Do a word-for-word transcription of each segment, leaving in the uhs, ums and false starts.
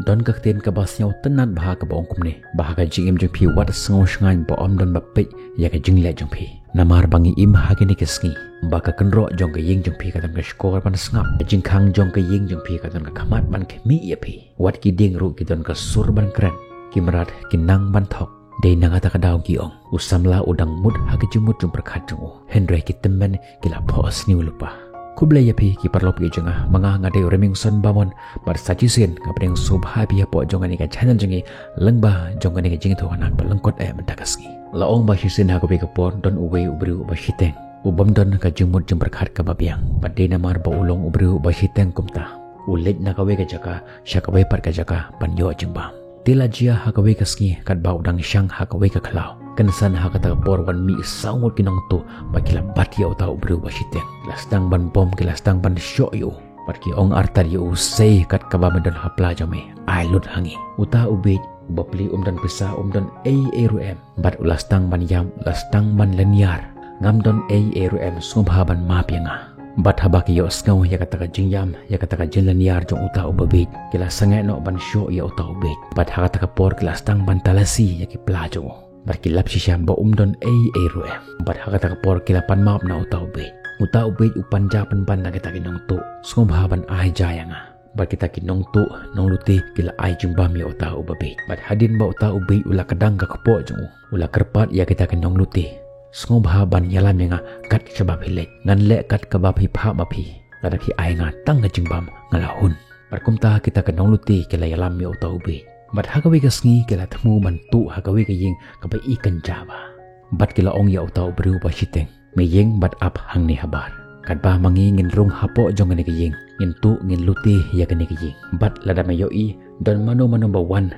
Don ka ktien kaba sngewtynnad bha kaba ong kumne, ba ha ka jingim jong phi wat sngew shngaiñ ba ym don ba peit ïa ka jingleh jong phi. Namar ba ngi im ha kine ki sngi ba ka kynroh jong ka ïing jong phi ka don ka shkor ban sngap, ka jingkhang jong ka ïing jong phi ka don ka khmat ban khmih ïa phi. Wat ki dieng ruh ki don ka sur ban kren, ki mrad ki nang ban thok. Dei na kata ka daw ki ong, u samla u dang mut ha ka jingmut jingpyrkhat jong u, hynrei ki tymmen ki la phohsniew lypa. Khublei ïa phi ki paralok ki jong nga, ma nga nga dei u Remingson Bamon, bad sa shisien nga pdiang sngewbha ïa phi hapoh jong kane ka channel jong ngi, lyngba jong kane ka jingïathuhkhana ba lyngkot eh mynta ka sngi. La ong ba shisien ha kawei ka por don uwei u briew uba shiteng, u bym don ka jingmut jingpyrkhat kaba biang, bad dei namar ba u long u briew uba shiteng kumta, u leit na kawei ka jaka sha kawei pat ka jaka ban ïoh jingbam. Te la jia ha kawei ka sngi katba u dang shang ha kawei ka khlaw, kynsan ha kata ka por wan mih saw ngut ki nongtuh bad ki la bat ïa uta u briew uba shiteng. Ki la sdang ban bom, ki la sdang ban shoh ïa u, bad ki ong artat ïa u, sei kat kaba me don ha pla jong me, ai lut ha ngi. Uta u bieit u bapli um don pisa, um don ei ei ruh em, bad u la sdang ban ïam, u la sdang ban lynñiar. Ngam don ei ei ruh em, sngewbha ban map ïa nga. Bad haba ki ïohsngew ïa kata ka jingïam, ïa kata ka jinglynñiar jong uta u babieit, ki la sangeh noh ban shoh ïa uta u bieit. Bad ha kata ka por ki la sdang ban talasi ïa ki pla jong u, bad ki lap shisha ba um don ei ei ruh em. Bad ha kata ka por ki la pan map na uta u bieit. Uta u bieit u pan ja pynban na kita ki nongtuh, sngewbha ban ai ja ïa nga. Bad kita ki nongtuh nonglute ki la ai jingbam ïa uta u babieit. Bad hadien ba uta u bieit u la kdang ka kpoh jong u, u la kyrpad ïa kita ki nonglute, sngewbha ban ïalam ïa nga kat shaba phi leit. Ngan leh kat kaba phi phah ma phi. Lada phi ai nga tang ka jingbam, nga la hun. Bad kumta kita ki nonglute ki la ïalam ïa uta u bieit. Bad ha kawei ka sngi ki la thmu ban tuh ha kawei ka ïing kaba i kynja bha. Bad ki la ong ïa uta u briew uba shiteng, me ïeng bad ap hangne habar. Katba ma ngi ngin rung hapoh jong kane ka ïing, ngin tuh, ngin lute ïa kane ka ïing. Bad lada me ïohi don mano mano ba wan,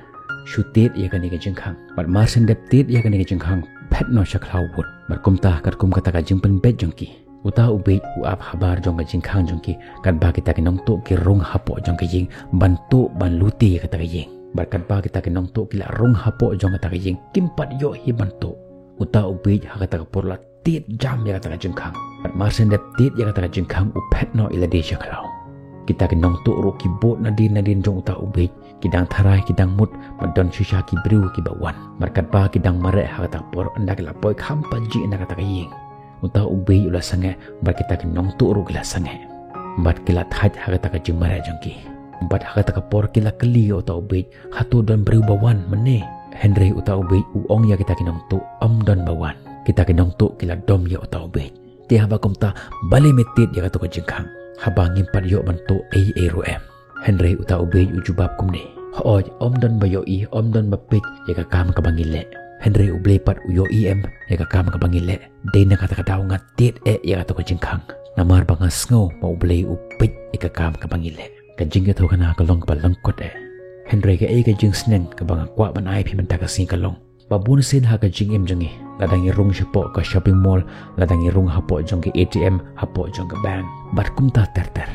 shu tied ïa kane ka jingkhang. Bad marshen dep tied ïa kane ka jingkhang, phet noh sha khlaw wut. Bad kumta katkum kata ka jingpynbeit jong ki, uta u bieit u ap habar jong ka jingkhang jong ki, katba kita ki nongtuh ki rung hapoh jong ka ïing ban tuh, ban lute ïa kata ka ïing. Bad katba kita ki nongtuh ki la rung hapoh jong kata ka ïing, kim pat ïohi ban tuh. Uta u bieit ha kata ka por la tied jam ïa kata ka jingkhang. Bad marshen dep tied ïa kata ka jingkhang, u phet noh ïa lade sha khlaw. Kita ki nongtuh ruh ki bud nadien nadien jong uta u bieit, ki dang tharai, ki dang mut ba don shisha ki briew kiba wan. Bad katba ki dang mareh ha kata ka por, ynda ki la poi kham pajih na kata ka ïing, uta u bieit u la sangeh, bad kita ki nongtuh ruh ki la sangeh. Bad ki la thait ha kata ka jingmareh jong ki. Bad ha kata ka por ki la kylli ïa uta u bieit, hato don briew ba wan mynne? Hynrei uta u bieit u ong ïa kita ki nongtuh, ym don ba wan. Kita ki nongtuh ki la dom ïa uta u bieit. Te haba kumta, balei me tied ïa kato ka jingkhang, haba ngim pat ïoh ban tuh ei ei ruh em? Hynrei uta u bieit u jubab kumne, hooid, ym don ba ïohi, ym don ba peit ïa ka kam kaba ngi leh. Hynrei U Blei pat u ïohi em ïa ka kam kaba ngi leh. Dei na kata ka daw nga tied eh ïa kato ka jingkhang, namar ba nga sngew ba U Blei u peit ïa ka kam kaba ngi leh. Ka jingïathuhkhana ka long kaba lyngkot eh. Hynrei kaei ka jingsneng kaba nga kwah ban ai phi mynta ka sngi ka long ba bunsien ha ka jingim jong ngi, lada ngi rung shapoh ka shopping mall, lada ngi rung hapoh jong ka A T M, hapoh jong ka bank, bad kumta ter ter,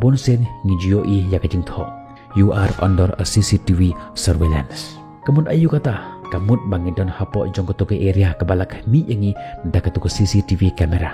bunsien ngi ju ïohi ïa ka jingthoh, "You are under a C C T V surveillance." Ka mut aïu kata? Ka mut ba ngi don hapoh jong kato ka area kaba la khmih ïa ngi da kato ka C C T V camera.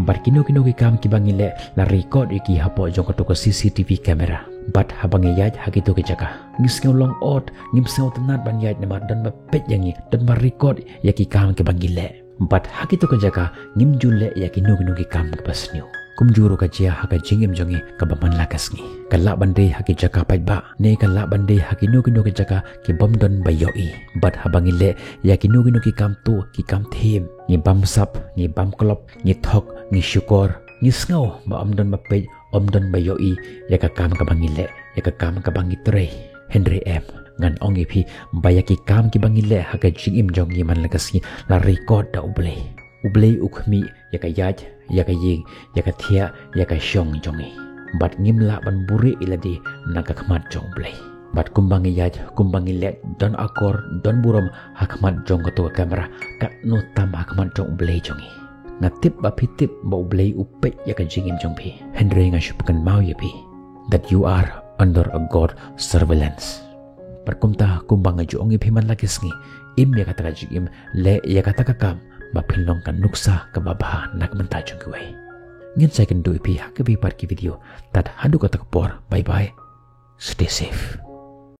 Bad kino kino ki kam kiba ngi leh la record ïa ki hapoh jong kato ka C C T V camera. Bad haba ngi ïaid ha kito ki jaka, ngi sngew long ot, ngim sngewtynnad ban ïaid namar don ba peit ïa ngi, don ba record ïa ki kam kiba ngi leh. Bad ha kito ki jaka ngim ju leh ïa kino kino ki kam kiba sniew. Kumjuh ruh ka jia ha ka jingim jong ngi kaba man la ka sngi. Ka lah ban dei ha ki jaka paidbah, ne ka lah ban dei ha kino kino ki jaka ki bym don ba ïohi. Bad haba ngi leh ïa kino kino ki kam tuh, ki kam thiem, ngi bamsap, ngi bamklop, ngi thok, ngi shukor, ngi sngew ba ym don ba peit, ym don ba ïohi ïa ka kam kaba ngi leh, ïa ka kam kaba ngi trei. Hynrei em, ngan ong ïa phi ba ïa ki kam kiba ngi leh ha ka jingim jong ngi man la ka sngi la record da U Blei. U Blei u khmih ïa ka ïaid, ïa ka ïing, ïa ka thiah, ïa ka shong jong ngi. Bad ngim lah ban buhrieh ïa lade na ka khmat jong U Blei. Bad kumba ngi ïaid, kumba ngi leh, don akor, don burom ha khmat jong kato ka camera, katno tam ha khmat jong U Blei jong ngi. Nga tip ba phi tip ba U Blei u peit ïa ka jingim jong phi. Hynrei nga shu pynkynmaw ïa phi that you are under a God surveillance. Bad kumta, kumba nga ju ong ïa phi man la ki sngi, im ïa kata ka jingim, leh ïa kata ka kam, ba phin long ka nuksa kaba bha na ka bynta jong kiwei. Ngin sa ïakynduh ïa phi ha kawei pat ki video. Tad haduh kata ka por, bye bye. Stay safe.